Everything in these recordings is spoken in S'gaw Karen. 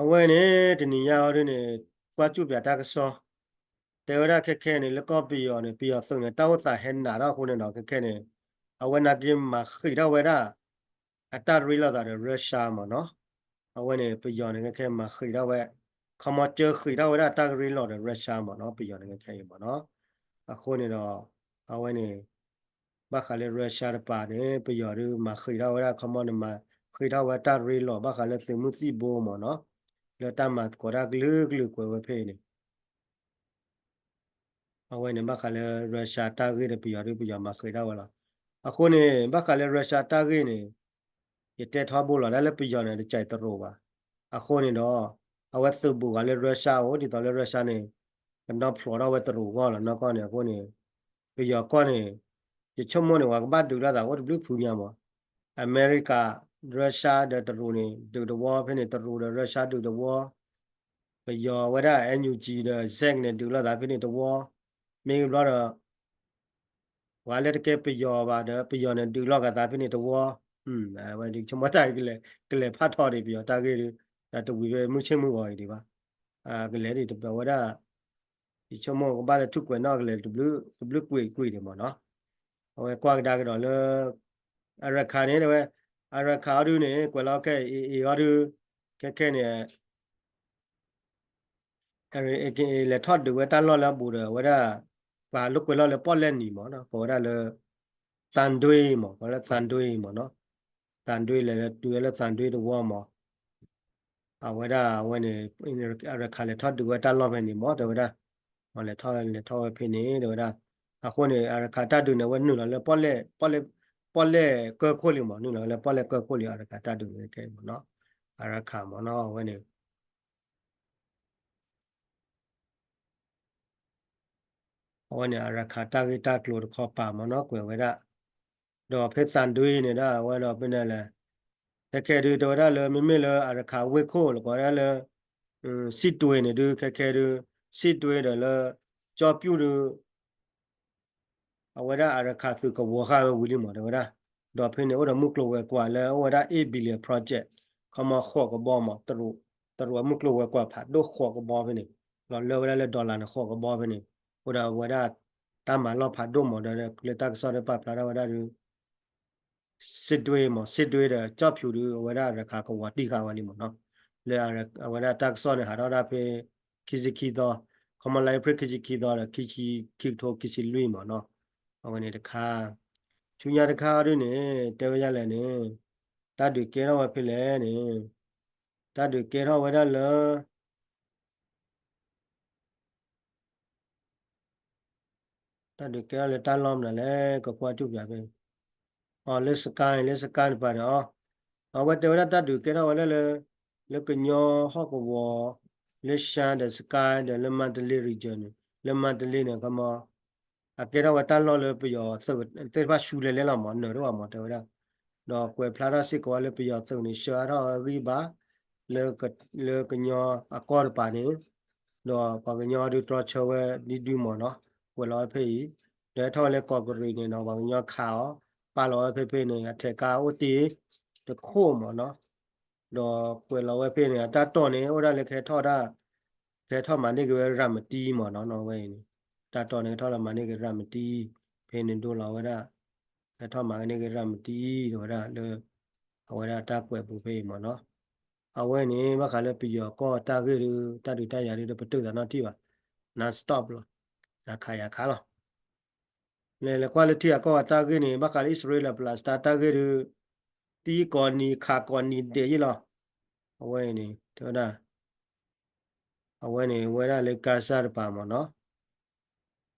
အဝဲန့ၣ် တနံၤညါအီၤဒ်န့ၣ် ကွၢ်ကၠူၣ်ပၠးတၢ်ကစီၣ် တဲဝဲဒၣ်ခဲခဲန့ၣ် လၢကီၢ်ပယီၤန့ၣ် ပယီၤသုးန့ၣ် တၢ်အိၣ်သးဟဲနးထီၣ်အဃိန့ၣ်ဒီး ခဲခဲန့ၣ် အဝဲနာ်က့မၤဃံးထီၣ်ဝဲဒၣ် အတၢ်ရ့လိာ်သးဒီး Russia မ့ၢ်နီၤ. အဝဲန့ၣ် ပယီၤန့ၣ်ခဲခဲမၤဃံးထီၣ်ဝဲ ခီမီကၢဃံးထီၣ်ဝဲဒၣ်တၢ်ကရ့လိာ်ဒီး Russia မ့ၢ်နီၤ ပယီၤန့ၣ်ခဲခဲအံၤမ့ၢ်နီၤ. အဃိန့ၣ်ဒီး အဝဲန့ၣ် ဘၣ်ဃးလၢ Russia တပၤန့ၣ် ပယီၤဒုးမၤဃံးထီၣ်ဝဲဒၣ် ခီမီန့ၣ်မၤဃံးထီၣ်ဝဲတၢ်ရ့လိာ် ဘၣ်ဃးလၢသုးမုၢ်သံၣ်ဘိမ့ၢ်နီၤ လၢတၢ်မၤသကိးတၢ်ကလုာ်ကလုာ်ကွဲးဝဲဖဲအံၤန့ၣ် အဝဲန့ၣ် ဘၣ်ဃးလၢ Russia တၢ်ဂ့ၢ်ဒီးပယီၤဒုးပယီၤမၤဃံးထီၣ်ဝဲလီၤ. အဃိန့ၣ် ဘၣ်ဃးလၢ Russia တၢ်ဂ့ၢ်န့ၣ် ယတဲထီဘိလီၤ တၢ်လၢပယီၤန့ၣ် တကးတရူးဘၣ်. အဃိန့ၣ်ဒီး အဝဲသုးဘူးဂၤလၢ Russia အိၣ် ဒ်သိးလၢ Russia န့ၣ် ကနီၣ်ဖျိးထီၣ်ဝဲတရူးဂီၢ်လီၤ နီၢ်ကီၢ်န့ၣ် အဃိန့ၣ် ပယီၤကီၢ်န့ၣ် ယဆိကမိၣ်န့ၣ် ပှၤကဘၣ်ဒုးလိာ်သးအိၣ်တဘျုးဖုညါမး အမဲရကၤ Russia ဒီးတရူးန့ၣ် ဒုးတဝီဖဲန့ၣ် တရူးဒီး Russia ဒုးတဝီ ပယီၤဝဲဒၣ် NUG ဒီး SAC န့ၣ် ဒုးလိာ်သးဖဲန့ၣ်တဝီ မ့ၢ်ဘျီဒီး ပှၤလၢတကဲပယီၤဘၣ်ဒီး ပယီၤန့ၣ် ဒုးလိာ်ကသးဖဲန့ၣ်တဝီ ဝဲဒုးဆိကမိၣ်တၢ်ကလဲၤ ကလဲၤဖးထီဒံး ပယီၤတၢ်ဂ့ၢ်ဒီး တဝံၤဖဲမုၢ်ဆ့ၣ်မုၢ်ဂီၤအံၤဒံးဘၣ် ကလဲၤဒံးတဘျီဝဲဒၣ် ယဆိကမိၣ်ကဘၣ်လၢထူၣ်ကွဲးနီၣ်ကလဲၤတဘျုးကွံာ်ကွံာ်ဒံးမ့ၢ်နီၤ အဝဲကွၢ်ကဒါကဒီးလၢ Arakan န့ၣ် တဲဝဲ Arakan အီၤဒုးန့ၣ် ကွဲးလီၤခဲအံၤအီၤဒုး ခဲခဲန့ၣ် လဲၤထီၣ်ဒုးဝဲတၢ်လီၢ်လၢအဘူးဒီး အဝဲဒၣ် ပှၤလိာ်ကွဲးလီၤလၢပီၣ်လဲၣ်နံၤမ့ၢ်နီၤ ကိးဝဲဒၣ်လၢ သံတွဲမ့ၢ် ကိးလၢ သံတွဲမ့ၢ်နီၤ သံတွဲလဲၤတုၤဝဲလၢ သံတွဲတဝီမ့ၢ် အဝဲဒၣ်အဝဲန့ၣ် Arakan လဲၤထီၣ်ဒုးဝဲတၢ်လီၢ်ဖဲန့ၣ်မ့ၢ် တဲဝဲဒၣ် လဲၤထီၣ် လဲၤထီၣ်ဝဲဖဲန့ၣ် တဲဝဲဒၣ် အဃိန့ၣ် Arakan တၢ်ဒုးန့ၣ် အဝဲနုာ်လီၤလၢပီၣ်လဲၣ် ပီၣ်လဲၣ်ကၢၢ်ခိၣ်လံမ့ၢ် နုာ်လီၤဝဲလၢပီၣ်လဲၣ်ကၢၢ်ခိၣ်လံ Arakan တၢ်ဒုးန့ၣ်ခဲအံၤမ့ၢ်နီၤ Arakan မ့ၢ်နီၤ အဝဲန့ၣ် အဝဲန့ၣ် Arakan တၢ်ဂ့ၢ်တၢ်ကျိၤတခီပၤမ့ၢ်နီၤ ကွဲးဝဲဒၣ် ဒီးဖဲ သံတွဲန့ၣ်ဒၣ် အဝဲဒီးဖဲန့ၣ်လဲၣ် ခဲခဲဒုး တဲဝဲဒၣ်လၢ မ့မ့ၢ်လၢ Arakan ဝ့ၢ်ခိၣ်လၢကိးဝဲဒၣ်လၢ စစ်တွေန့ၣ်ဒုး ခဲခဲဒုး စစ်တွေဒီးလၢ ကၠီပျူၣ်ဒုး အဝဲဒၣ် Arakan သုးကဝီၤဃာ်ဝဲဝံၤလံမ့ၢ် တဲဝဲဒၣ် ဒီးဖဲန့ၣ်အိၣ်ဒီးမုၢ်ကျိၤဝဲၤကွာ်လၢအိၣ်ဝဲဒၣ် eight billion project ခီမီဃိးကဘီမ့ၢ် တရူးအမုၢ်ကျိၤဝဲၤကွာ်ဖးဒိၣ်ဃိးကဘီဖဲန့ၣ် လီၤလၢဝဲဒၣ်လၢ dollar န့ၣ်ဃိးကဘီဖဲန့ၣ် အိၣ်ဒီးဝဲဒၣ် တၢ်မၤလီၢ်ဖးဒိၣ်မ့ၢ်ဒီး လၢတၢ်ကစီၣ်ဒီးပာ်ဖျါထီၣ်ဝဲဒၣ်ဒုး စစ်တွေမ့ၢ် စစ်တွေဒီး ကၠီပျူၣ်ဒုး အဝဲဒၣ် Arakan ကဝီၤတံၢ်ဃာ်ဝဲလံမ့ၢ်နီၤ လၢအဝဲဒၣ်တၢ်ကစီၣ်န့ၣ် ဟးထီၣ်ဒၣ်ဖဲ ခံဆံခံသီ ခီမီလါအ့ဖြ့ၣ်ခံဆံခံသီဒီး ခံဆံ ခံကထိခံဆံလွံၢ်မ့ၢ်နီၤ အဝဲန့ၣ်တခါ ဆူညါတခါအီၤဒုးန့ၣ် တဲဝဲဒ်လဲၣ်န့ၣ် တၢ်ဒုးကဲထီၣ်ဝဲဖဲလဲၣ်န့ၣ် တၢ်ဒုးကဲထီၣ်ဝဲဒၣ်လၢ တၢ်ဒုးကဲထီၣ်လၢတၢ်လီၢ်မနုၤလဲၣ် ကကွၢ်ကၠူၣ်ပၠးဖဲ အီၤလၢ စကဲ လၢ စကဲ တပၤန့ၣ်အီၤ အဝဲတဲဝဲဒၣ်တၢ်ဒုးကဲထီၣ်ဝဲဒၣ်လၢ လၢကညီဟီၣ်ကဝီၤ လၢ ရှမ်း ဒီး စကဲ ဒီးလၢ မန္တလေး region န့ၣ် လၢမန္တလေးန့ၣ် ခီမီ အကဲထီၣ်ဝဲတၢ်လီၢ်လၢပယီၤသုးသ့ၣ်တဖၣ်ဆူလဲၤလဲၣ်လီၤမ့ၢ် နၢၤတအိၣ်ဘၣ်မ့ၢ်တဲဝဲဒၣ် ဒီးကွဲးဖျါထီၣ်စ့ၢ်ကီးဝဲလၢပယီၤသုးန့ၣ် ဆှၢအါထီၣ်အဂံၢ်ဘါ လၢ လၢကညီအကီၢ်တပၤန့ၣ် ဒီးပှၤကညီဒုးတြီဆၢဝဲဒ်ဒုမ့ၢ်နီၤ ကွဲးလီၤဝဲဖဲအံၤ ဒီးဟဲထီၣ်ဝဲလၢကီၢ်ကရံၣ်န့ၣ်ဒီး ပှၤကညီခးအီၤ ပာ်လီၤဝဲဖဲဖဲန့ၣ် အထဲးကါအိၣ်တ့ၢ်တခိၣ်မ့ၢ်နီၤ ဒီးကွဲးလီၤဝဲဖဲန့ၣ် အတၢ်တီၢ်န့ၣ် အိၣ်ဒၣ်လၢကဟဲထီၣ်ဒၣ် ကဟဲထီၣ်မၤန့ၢ်က့ၤဝဲရၤမတံမ့ၢ်နီၤ နီၢ်ဝဲအံၤန့ၣ် တၢ်တီၢ်န့ၣ် ဟဲထီၣ်လၢမၤန့ၢ်က့ၤရၤမတံ ဖဲန့ၣ်ဒိလီၤဝဲဒၣ် ဟဲထီၣ်မၤန့ၢ်က့ၤရၤမတံ တဲဝဲဒၣ်လၢ အဝဲဒၣ်တၢ်ကွဲးပူၤဖဲအံၤမ့ၢ်နီၤ အဝဲန့ၣ် ဘၣ်ဃးလၢပယီၤကီၢ်တၢ်ဂ့ၢ်ဒုး တၢ်ဒုးတၢ်ယၤဒုး ပတုာ်သးနီတထံၣ်ဘၣ် non-stop လီၤ ယၤခးယၤခးလီၤ လဲၤလဲၤကွၢ်လၢထံဂၤကီၢ်ဂၤတၢ်ဂ့ၢ်န့ၣ် ဘၣ်ဃးလၢအံၣ်စရ့လးဒီး Palestine တၢ်ဂ့ၢ်ဒုး သံကိးနံၤခးကိးနံၤဒဲးယံလီၤ အဝဲအံၤန့ၣ် တဲဝဲဒၣ် အဝဲန့ၣ် ဝဲဒၣ်လၢ Gaza တပၤမ့ၢ်နီၤ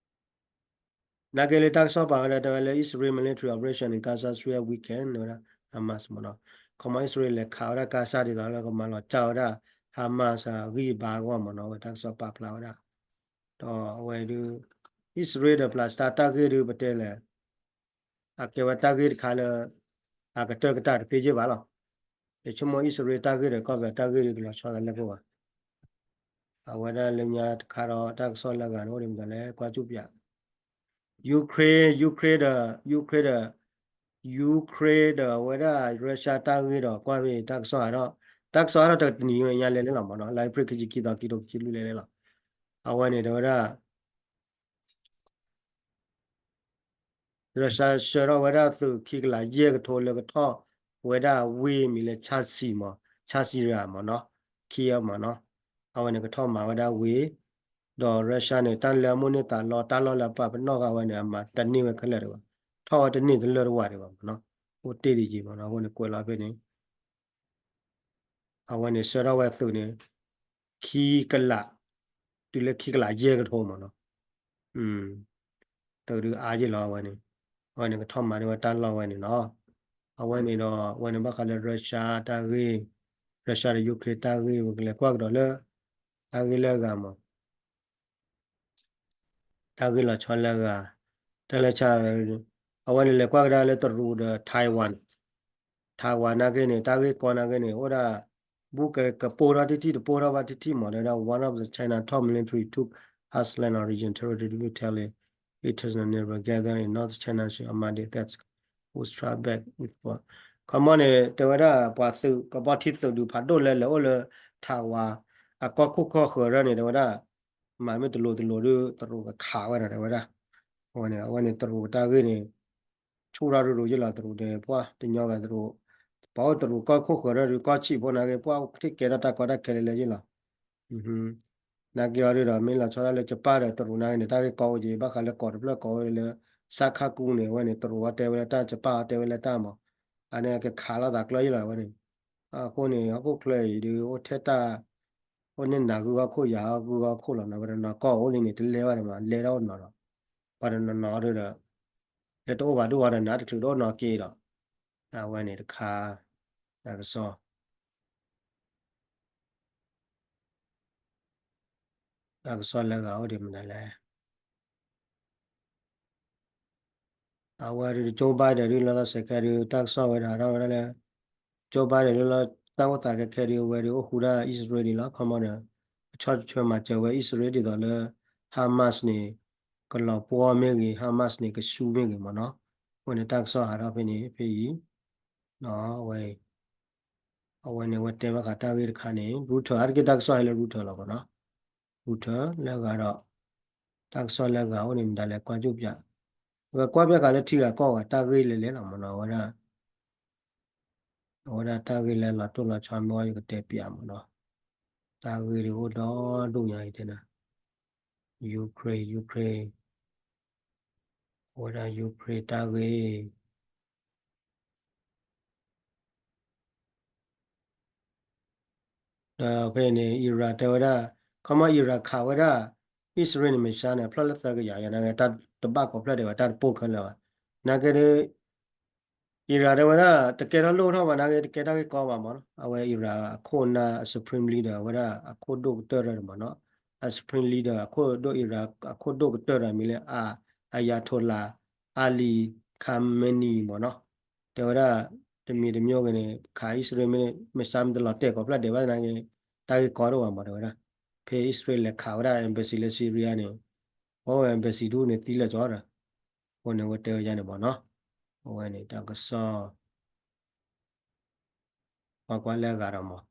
နာ်က့လၢတၢ်ကစီၣ်ပာ်ဝဲဒၣ် တဲဝဲလၢ Israel military operation in Gaza Strip weaken ဝဲဒၣ် Hamas မ့ၢ်နီၤ ခီမီအံၣ်စရ့လးလဲၤခးဝဲဒၣ် Gaza ဒ်သိးလၢကမၤလီၤကၢ်ဝဲဒၣ် Hamas အဂံၢ်အဘါအဂီၢ်မ့ၢ်နီၤ အဝဲတၢ်ကစီၣ်ပာ်ဖျါဝဲဒၣ် ဒီးအဝဲဒုး အံၣ်စရ့လးဒီး Palestine တၢ်ဂ့ၢ်ဒုး ပတဲလဲၣ် အကဲဝဲတၢ်ဂ့ၢ်တခါလၢ အကတၢၢ်ကတၢၢ်တသ့ယ့ၢ်ဘၣ်လီၤ. ယဆိကမိၣ်အံၣ်စရ့လးတၢ်ဂ့ၢ်ဒီးကီၢ်ပယီၤတၢ်ဂ့ၢ်ဒုးတလီၤဆီသးလၢပှဲၤဘၣ်. အဝဲဒၣ်လၢညါတခါဒီးတၢ်ကစီၣ်လၢအဂၤန့ၣ် အိၣ်ဒံးမတၤလဲၣ် ကွၢ်ကၠူၣ်ပၠး Ukraine Ukraine ဒီး Ukraine ဒီး Ukraine ဒီးအဝဲဒၣ် Russia တၢ်ဂ့ၢ်ဒီးကွၢ်ဖဲတၢ်ကစီၣ်ဟးထီၣ် တၢ်ကစီၣ်ဟးထီၣ်တနံၤညါလဲၤလဲၤလီၤမ့ၢ်နီၤ, လါအ့ဖြ့ၣ်ခံဆံခံသီ ခံကထိခံဆံလွံၢ်လဲၤလဲၤလီၤ. အဝဲန့ၣ်တဲဝဲဒၣ် Russia ဆှၢထီၣ်ဝဲဒၣ်သုးခံကလးယဲၢ်ကထိလၢကထီၣ်ဝဲဒၣ်ဝ့ၢ်မံၤလၢ Cherson မ့ၢ် Cherson မ့ၢ်နီၤ, Kyiv မ့ၢ်နီၤ, အဝဲန့ၣ်ကထီၣ်မၤဝဲဒၣ်ဝ့ၢ်, ဒီး Russia န့ၣ် တၢ်လၢအမိၢ်န့ၢ်သးလီ တၢ်လီၢ်လၢအပာ်ပနီၣ်ဃာ်ဝဲန့ၣ် အမၤတန့ၢ်ဝဲခဲလၢာ်ဒံးဘၣ်, ထီၣ်ဝဲတန့ၢ်တလၢာ်တဝးဒံးဘၣ်မ့ၢ်နီၤ, အိၣ်တ့ၢ်ဒံးယံၤမ့ၢ်နီၤ, အဃိန့ၣ်ကွဲးလီၤဖဲန့ၣ် အဝဲန့ၣ်ဆှၢထီၣ်ဝဲသုးန့ၣ် ခံကလး, တုၤလၢခံကလးယဲၢ်ကထိမ့ၢ်နီၤ, သုးဒုးအါယ့ၣ်လီၤအဝဲန့ၣ်, အဝဲန့ၣ်ကထီၣ်မၤန့ၢ်ဝဲတၢ်လီၢ်ဝဲန့ၣ်လီၤ. အဝဲန့ၣ်ဒီး အဝဲန့ၣ်ဘၣ်ဃးလၢ Russia တၢ်ဂ့ၢ်, Russia ဒီး Ukraine တၢ်ဂ့ၢ် ပကလဲၤကွၢ်ကဒီးလၢ တၢ်ဂ့ၢ်လၢအဂၤမ့ၢ် တၢ်ဂ့ၢ်လီၤဆီလၢအဂၤ, တၢ်လၢ အဝဲန့ၣ်လဲၤကွၢ်ကဒါလၢတရူးဒီး Taiwan, Taiwan နာ်က့န့ၣ် တၢ်ဂ့ၢ်ကီနာ်က့န့ၣ် အိၣ်ဒၣ် ဘူးကကပိၢ်ထီၣ်ထံထံၣ်တပိၢ်ထီၣ်ဘၣ်ထံထံၣ်မ့ၢ် တဲဝဲဒၣ် one of the China top military took Aslan region territory to retaliate its northern neighbor gathering in north China Sea on Monday that would strike back with force. ခီမီန့ၣ် တဲဝဲဒၣ် ပှၤသုးကဘီထံသုးဒုးဖးဒိၣ်လၢလဲၤအိၣ်လၢ Taiwan အကီၢ်ခိၣ်ကီၢ်ဃၢၤရၢန့ၣ် တဲဝဲဒၣ် မၤမ့ၢ်တလိၤတလိၤဒီး တရူးကခးဝဲဒၣ် တဲဝဲဒၣ်. အဝဲန့ၣ် အဝဲန့ၣ်တရူးတၢ်ဂ့ၢ်န့ၣ် ဆူၣ်ထီၣ်ရူၤရူၤယ့ၢ်လီၤ တရူးန့ၣ် ပှၤတညီဝဲတရူး, ပှၤအိၣ်တရူးကီၢ်ခိၣ်ဃၢၤရၢဒီး ကီၢ်ဆံးဖိနာ်က့ ပှၤအိၣ်ထံၣ်ကဲထီၣ်တၢ်ကီတၢ်ခဲလၢာ်လၢယ့ၢ်လီၤ. နာ်က့အီၤဒုးဒီး မ့ၢ်လီၤဆီဒၣ်လၢ ကပၢ်ဒီးတရူးနာ်က့န့ၣ် တၢ်ဂ့ၢ်ကီအိၣ်က့ၤ ဘၣ်ဃးလၢကီးတဖျၢၣ်ကီးဝဲလၢ စခါကူန့ၣ် အဝဲန့ၣ် တရူးအီၤတဲဝဲလၢတၢ် ကပၢ်အီၤတဲဝဲလၢတၢ်မး, အန့ၣ်ကခးလိာ်သးကျၢၢ်ယ့ၢ်လီၤ အဝဲန့ၣ်. အဃိန့ၣ် ဟီၣ်ခိၣ်ချၢအံၤဒုး အိၣ်ထဲတၢ် အိၣ်န့ၢ်နၤဂုၢ်ဟီၣ်ခိၣ် ယၤဂုၢ်ဟီၣ်ခိၣ်လီၤနီၤ, ပှၤတနီၤကီၢ်အိၣ်လံန့ၣ် တလဲၤဘၣ်န့ၣ်မး လဲၤထီၣ်အိၣ်နီၤဒီး ပှၤတနီၤနီၤဒုးဒီး လၢတအိၣ်ဘၣ်ဒိၣ်ဝဲဒီး နးတချုးတအိၣ်နီၤက့ၤဒီး အဝဲန့ၣ်တခါ တၢ်ကစီၣ် တၢ်ကစီၣ်လၢအဂၤအိၣ်ဒံးမနုၤလဲၣ်. အဝဲဒုး Joe Biden ဒုး လီၤလီၤဆဲးခဲဒုး တၢ်ကစီၣ်ဝဲဒၣ် ဟးထီၣ်ဝဲဒၣ်လၢ Joe Biden ဒုးလၢ တၢ်အိၣ်သးခဲခဲဒုး အဝဲဒုးအိၣ်ဃူဒၣ် အံၣ်စရ့လးဒံးလီၤ. ခီမီဒီး အဆီၣ်ထွဲမၤစၢၤဝဲ အံၣ်စရ့လးဒ်သိးလၢ Hamas န့ၣ် ကလီၤပှီၢ်မ့ၢ်ဂ့ၤ Hamas န့ၣ် ကဆူၣ်မ့ၢ်ဂ့ၤမ့ၢ်နီၤ. အဝဲန့ၣ်တၢ်ကစီၣ်ဟးထီၣ်ဖဲန့ၣ် ဖဲအံၤ အဝဲ အဝဲန့ၣ် အဝဲတဲဘၣ်ဃးတၢ်ဂ့ၢ်တခါန့ၣ် Reuters အါတက့ၢ်တၢ်ကစီၣ်ဟဲလၢ Reuters လီၤမ့ၢ်နီၤ. Reuters လၢအဂၤဒီး တၢ်ကစီၣ်လၢအဂၤအိၣ်န့ၣ်မတၤလဲၣ် ကွၢ်ကၠူၣ်ပၠး, အဝဲကွၢ်ပၠးဃာ်လၢထံဂၤကီၢ်ဂၤတၢ်ဂ့ၢ်လဲၤလဲၤလီၤမ့ၢ်နီၤ. အဝဲဒၣ် အဝဲဒၣ်တၢ်ဂ့ၢ်လၢလီၤတိၢ်လီၤဆီမ့ၢ်ဝဲ ယကတဲပၠးမ့ၢ်နီၤ. တၢ်ဂ့ၢ်ဒုးအိၣ်ဒီဒိၣ်ညါအံၤတဲနၤ Ukraine Ukraine အဝဲဒၣ် Ukraine တၢ်ဂ့ၢ် ဒီးဖဲန့ၣ် Iran တဲဝဲဒၣ် ခီမီ Iran ခးဝဲဒၣ် အံၣ်စရ့လးန့ၣ် missile န့ၣ် ဖျၢၣ်လၢသၢကယၤယၤ နာ်က့ တၢ်တဘၣ်ကိးဖျၢၣ်ဒံးဘၣ် တၢ်တပိၢ်ခဲလၢာ်ဘၣ်. နာ်က့ဒုး Iran တဲဝဲဒၣ် တကဲထီၣ်လိၣ်ထီၣ်ဘၣ် နာ်က့ တကဲထီၣ်ဂ့ၢ်ကီဘၣ်မ့ၢ်နီၤ. အဝဲ Iran အခိၣ်နၢ် Supreme Leader အဝဲဒၣ်အခိၣ်ဒိၣ်ကတၢၢ်တမ့ၢ်နီၤ. အ Supreme Leader အခိၣ်ဒိၣ် Iran အခိၣ်ဒိၣ်ကတၢၢ်တမံၤလၢ Ayatollah Ali Khamenei မ့ၢ်နီၤ. တဲဝဲဒၣ် တမံၤတမံၤဂ့ၤန့ၣ် ခးအံၣ်စရ့လးမ့ၢ် missile မ့ၢ်တလီၤတဲာ်ကိးဖျၢၣ်ဒံးဘၣ်နာ်က့ တၢ်ဂ့ၢ်ကီတအိၣ်ဘၣ်မ့ၢ်တဲဝဲဒၣ်. ဖဲအံၣ်စရ့လးလဲၤခးဝဲဒၣ် embassy လၢ Syria န့ၣ် အိၣ် embassy တဒူၣ်န့ၣ်သံလၢာ်ကီဒီး အဃိန့ၣ် အဝဲတဲဝဲဒ်န့ၣ်မ့ၢ်နီၤ. အဝဲန့ၣ်တၢ်ကစီၣ် ကွၢ်ကွၢ်လၢအဂၤဒီးမ့ၢ်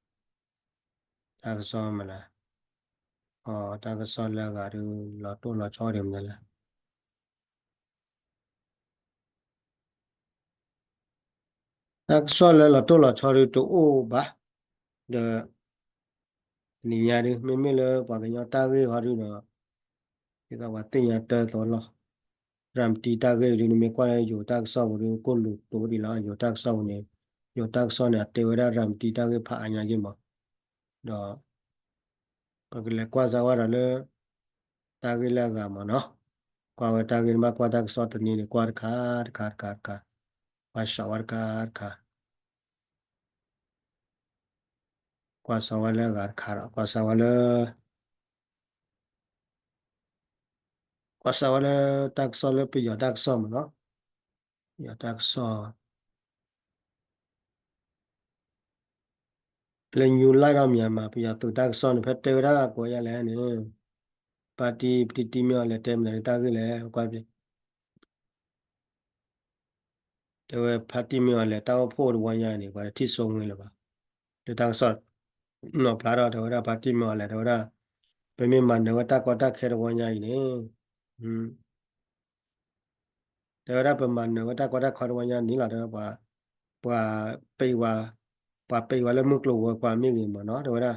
တၢ်ကစီၣ်မနုၤလဲၣ်, တၢ်ကစီၣ်လၢအဂၤဒုး လီၤတိၢ်လီၤဆီဒံးမနုၤလဲၣ်. တၢ်ကစီၣ်လၢလီၤတိၢ်လီၤဆီဒုးတအိၣ်ဘၣ်. ဒီး တနံၤညါဒုး မ့မ့ၢ်လၢပှၤကညီတၢ်ဂ့ၢ်ခီဒုးဒီး ဒ်သိးပှၤသ့ၣ်ညါတၢ်သိးလီၤ. ရၤမတံတၢ်ဂ့ၢ်ဒုး နမ့ၢ်ကွၢ်လၢယိၤတၢ်ကစီၣ်ပူၤဒုး ကိၣ်လူၤတိဒံးလီၤ. ယိၤတၢ်ကစီၣ်ပူၤန့ၣ် ယိၤတၢ်ကစီၣ်န့ၣ် အတဲဝဲဒၣ်ရၤမတံတၢ်ဂ့ၢ်ဖးအါညါယ့ၢ်မး, ဒီး ပကလဲၤကွၢ်စၢၤဝဲဒီးလၢ တၢ်ဂ့ၢ်လၢအဂၤမးနီၤ, ကွၢ်ဝဲတၢ်ဂ့ၢ်န့ၣ် ဘၣ်ကွၢ်တၢ်ကစီၣ်တနံၤန့ၣ် ကွၢ်တခါတခါတခါတခါ, ကွၢ်စးဝဲတခါတခါ, ကွၢ်စးဝဲလၢအဂၤတခါဒီး ကွၢ်စးဝဲလၢ ကွၢ်စးဝဲလၢတၢ်ကစီၣ်လၢပယီၤတၢ်ကစီၣ်မးနီၤ, ပယီၤတၢ်ကစီၣ် လၢ New Light of Myanmar ပယီၤသုးတၢ်ကစီၣ်န့ၣ် ဖဲတဲဝဲဒၣ်ကွဲးယၤလဲၣ်န့ၣ်, ဖါတံၢ် ဖါတံၢ်မ့ၢ်အီၤလဲၣ် တဲမနုၤတၢ်ဂ့ၢ်လဲၣ် ကွၢ်ပျဲ တဲဝဲဖါတံၢ်မ့ၢ်အီၤလဲၣ် တၢ်အိၣ်ဖှိၣ်တဝီညါန့ၣ် ပှၤတထံၣ်စိဝ့လၢၤဘၣ်, လၢတၢ်ကစီၣ် နီၢ်ဖျါထီၣ် တဲဝဲဒၣ် ဖါတံၢ်မ့ၢ်အီၤလဲၣ် တဲဝဲဒၣ် ပမ့ၢ်မၤနၢၤဝဲတၢ်ကီတၢ်ခဲတဝီညါအံၤန့ၣ် တဲဝဲဒၣ်ပမၤနၢၤဝဲတၢ်ကီတၢ်ခဲတဝီညါန့ၣ်လီၤ တဲဝဲ ပှၤ ပှၤပ့းဝဲ ပှၤပ့းဝဲလၢမုၢ်ကျိၤဝဲၤကွာ်မ့ၢ်ဂ့ၤမ့ၢ်နီၤ တဲဝဲဒၣ်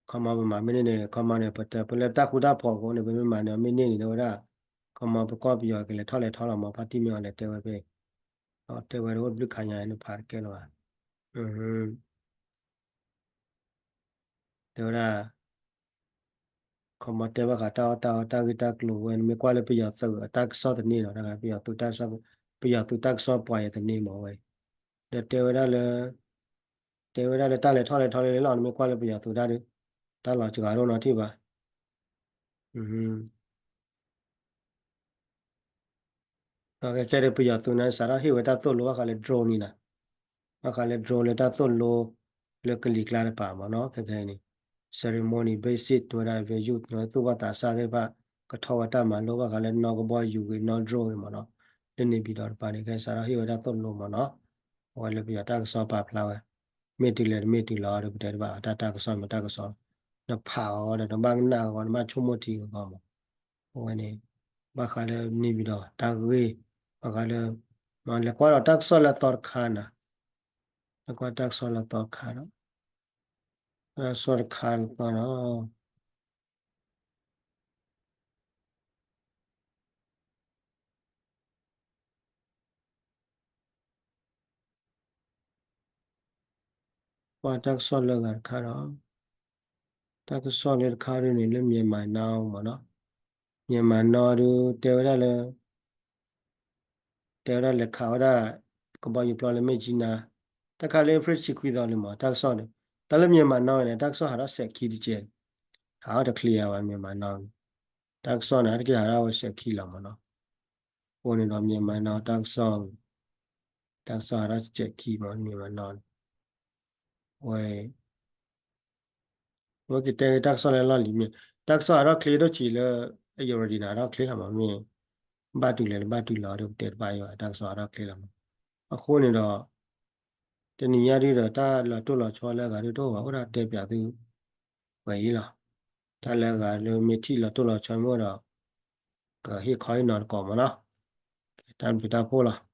ခီမီပမၤမ့ၢ်န့ၢ်န့ၣ် ခီမီန့ၣ် ပတဲပလၢတၢ်ဃူတၢ်ဖိးအဃိန့ၣ် ပမ့ၢ်မၤနၢၤမ့ၢ်န့ၢ်န့ၣ် တဲဝဲဒၣ် ခီမီပကီၢ်ပယီၤကလဲၤထီၣ်လဲၤထီလီၤမး ဖါတံၢ်မ့ၢ်အီၤလဲၣ် တဲဝဲဖဲ တဲဝဲတအိၣ်တဘျုးခါညါ နဖးတကဲလၢၤဘၣ် တဲဝဲဒၣ် ခီမီတဲဘၣ်ဃးတၢ်အီၣ်တၢ်အီတၢ်ဂ့ၢ်တၢ်ကျိၤဝဲ နမ့ၢ်ကွၢ်လၢပယီၤသုးအတၢ်ကစီၣ်သန့ၣ်လီၤ တၢ်ပယီၤသုးတၢ်ကစီၣ် ပယီၤသုးတၢ်ကစီၣ်ပှၤယသန့ၣ်မးဝဲ ဒီးတဲဝဲဒၣ်လၢ တဲဝဲဒၣ်လၢတၢ်လဲၤထီၣ်လဲၤထီလၢလီၤ နမ့ၢ်ကွၢ်လၢပယီၤသုးတၢ်ဒုး တၢ်လီၤစှၤဒိၣ်နီၢ်ထံၣ်ဘၣ် ဒီးခဲခဲဒီးပယီၤသုးန့ၣ် စးထီၣ်ဟ့ၣ်ဝဲတၢ်သိၣ်လိဘၣ်ဃးလၢ drone န့ၣ်လီၤ. ဘၣ်ဃးလၢ drone လၢတၢ်သိၣ်လိ လၢကလံၤကျါတပၤမ့ၢ်နီၤ ခဲခဲအံၤန့ၣ် ceremony basis တဲဝဲဒၣ် value သူၣ်ဘီၣ်သးစၢ်သ့ၣ်တဖၣ် ကထီၣ်ဝဲတၢ်မၤလိဘၣ်ဃးလၢနီၢ်ကဘီယူၤဂ့ၤ နီၢ် drone ဂ့ၤမ့ၢ်နီၤ လၢန့ၣ်ပံၤဒီးတပၤန့ၣ် ခဲစးထီၣ်ဟ့ၣ်ဝဲတၢ်သိၣ်လိမ့ၢ်နီၤ အဝဲလၢပယီၤတၢ်ကစီၣ်ပာ်ဖျါဝဲ မ့ၢ်တုၤလဲၣ်တမ့ၢ်တုၤလီၤဒီးပတဲတဘၣ် တၢ်တၢ်ကစီၣ်မ့ၢ်တၢ်ကစီၣ် နဖးအီၤဒီးနဘၣ်ကနၣ်အီၤ နဘၣ်ဆိကမိၣ်ထံအီၤမး အဝဲန့ၣ် ဘၣ်ဃးလၢန့ၣ်ပံၤဒီးတၢ်ဂ့ၢ် ဘၣ်ဃးလၢ လဲၤကွၢ်ဒီးတၢ်ကစီၣ်လၢအသီတခါနၤ လဲၤကွၢ်တၢ်ကစီၣ်လၢအသီတခါဒီး တၢ်ကစီၣ်တခါလၢအသီဒီး ကွၢ်တၢ်ကစီၣ်လၢအဂၤတခါဒီး တၢ်ကစီၣ်လၢတခါဒ်န့ၣ်လၢ Myanmar Now မ့ၢ်နီၤ Myanmar Now ဒုး တဲဝဲဒၣ်လၢ တဲဝဲဒၣ်လဲၤခးဝဲဒၣ် ကဘီယူၤပျီလၢမဲၢ်ကၠံနါ တၢ်ခါလၢ April ဆံခွံသီလံမး တၢ်ကစီၣ်န့ၣ် တၢ်လၢ Myanmar Now န့ၣ် တၢ်ကစီၣ်ဟးထီၣ်စဲးခံတကဲး ဟးထီၣ်တချ့ဧါဘၣ် Myanmar Now န့ၣ် တၢ်ကစီၣ်န့ၣ် တက့ၢ်ဟးထီၣ်ဝဲစဲးခံလီၤမ့ၢ်နီၤ အဃိန့ၣ်ဒီး Myanmar Now တၢ်ကစီၣ် တၢ်ကစီၣ်ဟးထီၣ်စဲးခံမး Myanmar Now န့ၣ် ဝဲ ဝဲကတဲက့ၤတၢ်ကစီၣ်လၢလီၢ်လံၤမ့ၢ် တၢ်ကစီၣ်ဟးထီၣ်ချ့ဒိၣ်ဆံးလၢ အယိၤရဒံနၤဟးထီၣ်ချ့လီၤမးမ့ၢ် ဘၣ်တုၤလဲၣ်တဘၣ်တုၤလီၤဒီးပတဲတဘၣ်ယွၤတၢ်ကစီၣ်ဟးထီၣ်ချ့လီၤမး အဃိန့ၣ်ဒီး တနံၤညါဒုဒီးတၢ်လီၤတိၢ်လီၤဆီလၢအဂၤဒုတအိၣ်ဘၣ် အိၣ်ဒၣ်တဲပၠးသု ဝဲအံၤလီၤ တၢ်လၢအဂၤလၢမ့ၢ်ထံၣ်လီၤတိၢ်လီၤဆီမ့ၢ်အိၣ်ဒီး ကဟ့ၣ်ခီဟ့ၣ်နီၤတကိးမးနီၤ တၢ်ဘျုးတၢ်ဖှိၣ်လီၤ